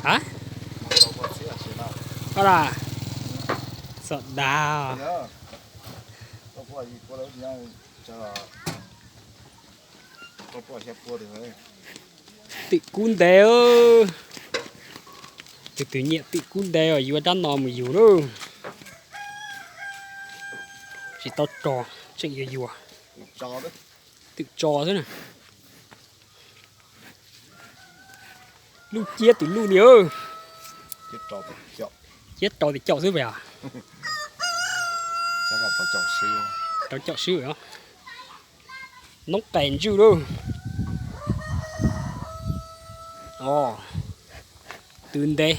A, koj las, xom dav. Twm kub ntev, tus twm nyiam twm kub ntev os, yuav rab no mus yug lauj. Tsis tau rog, tseem yuav yuav. Twm tso xwb na. Luj ciab twm luj ni. Ciab rau tim caum xwb pas. Rau caum swb os. Noob qes ntswj lauj. Os, twv ntev.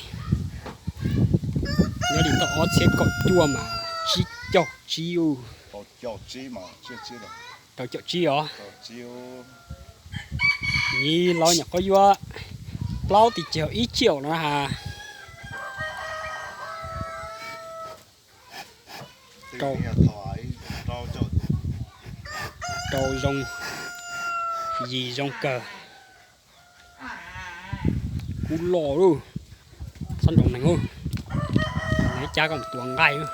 Nyob li tau ob txhiab kaum cuaj mas tsib caug tsib. Rau caum tsib os. Nyiv los nyuam qhuav yuav plaub tim caug ib caum no has. Rau zoo, yim zoo kawg. Kub loj lauj, txhob nroo neeg lauj. Neb cab kom tua nqaij lauj.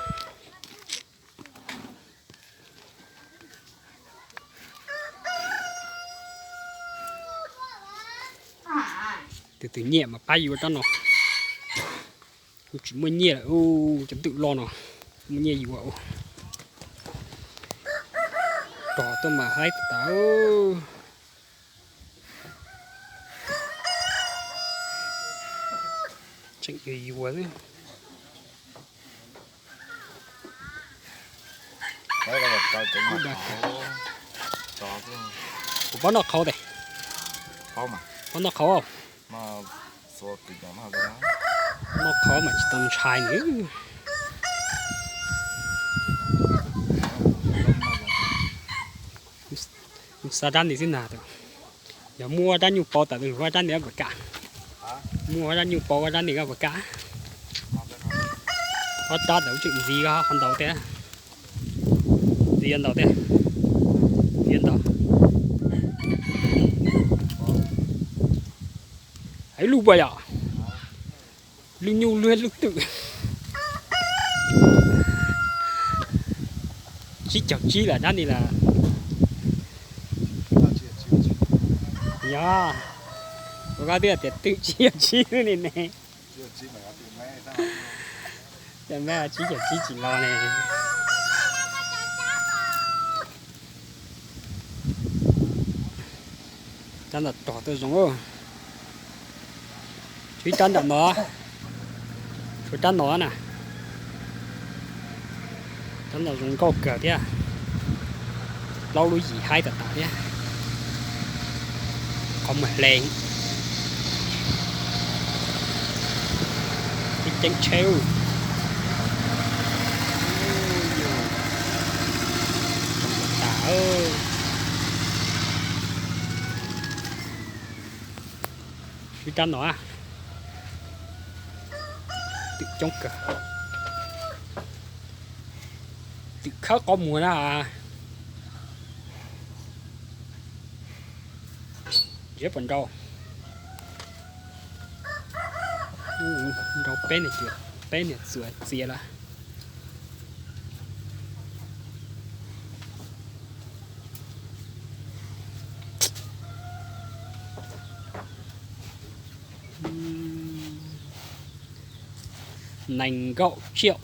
Tus twm nyiam mas pab yuav rab no. Kuv tsis muaj nyiaj lawm, cov twm loj no muaj nyiaj yuav. Rog tuaj mas haib tas. Tseem yuav yuav xwb. Kuv pab noj qhauv tes. Pab noj qhauv. Noj qhauv mas tsis tau ntshai nws. Mus xa rab nti xwb na. Yog muaj rab nyuj pauv tawm tus ua rab nti puas kam? Muaj rab nyuj pauv ua rab nti koj puas kam? Ob rab tawm tseem ntxiv qhov ntaus tiag. Ntxiv ntaus tiag. Ntxiv ntaus. Ib lub puas yom? Lub nyuj lub, lub twm. Tsib caug tsib lawm rab nti lawm. Yog, ua koj twb tias twm tsib caug tsib xwb li ne. Cov me tsib caug tsib tsis los ne. Rab ntawm rog tuaj zoo. Tshuav ib rab nram no, tshuav rab no na. Rab no zoo nkauj kawg thiab. Plaub lub yim haib tas tas thiab. Qhov muag hle. Ib ceeb tsheb. Zoo tas tas. Ib rab no, twm coob kawg. Twm khawb qhov muag na. Ziab puas nrau? Nrau peb niag, peb niag txuas txias lawm. Nees nkaum tsiaum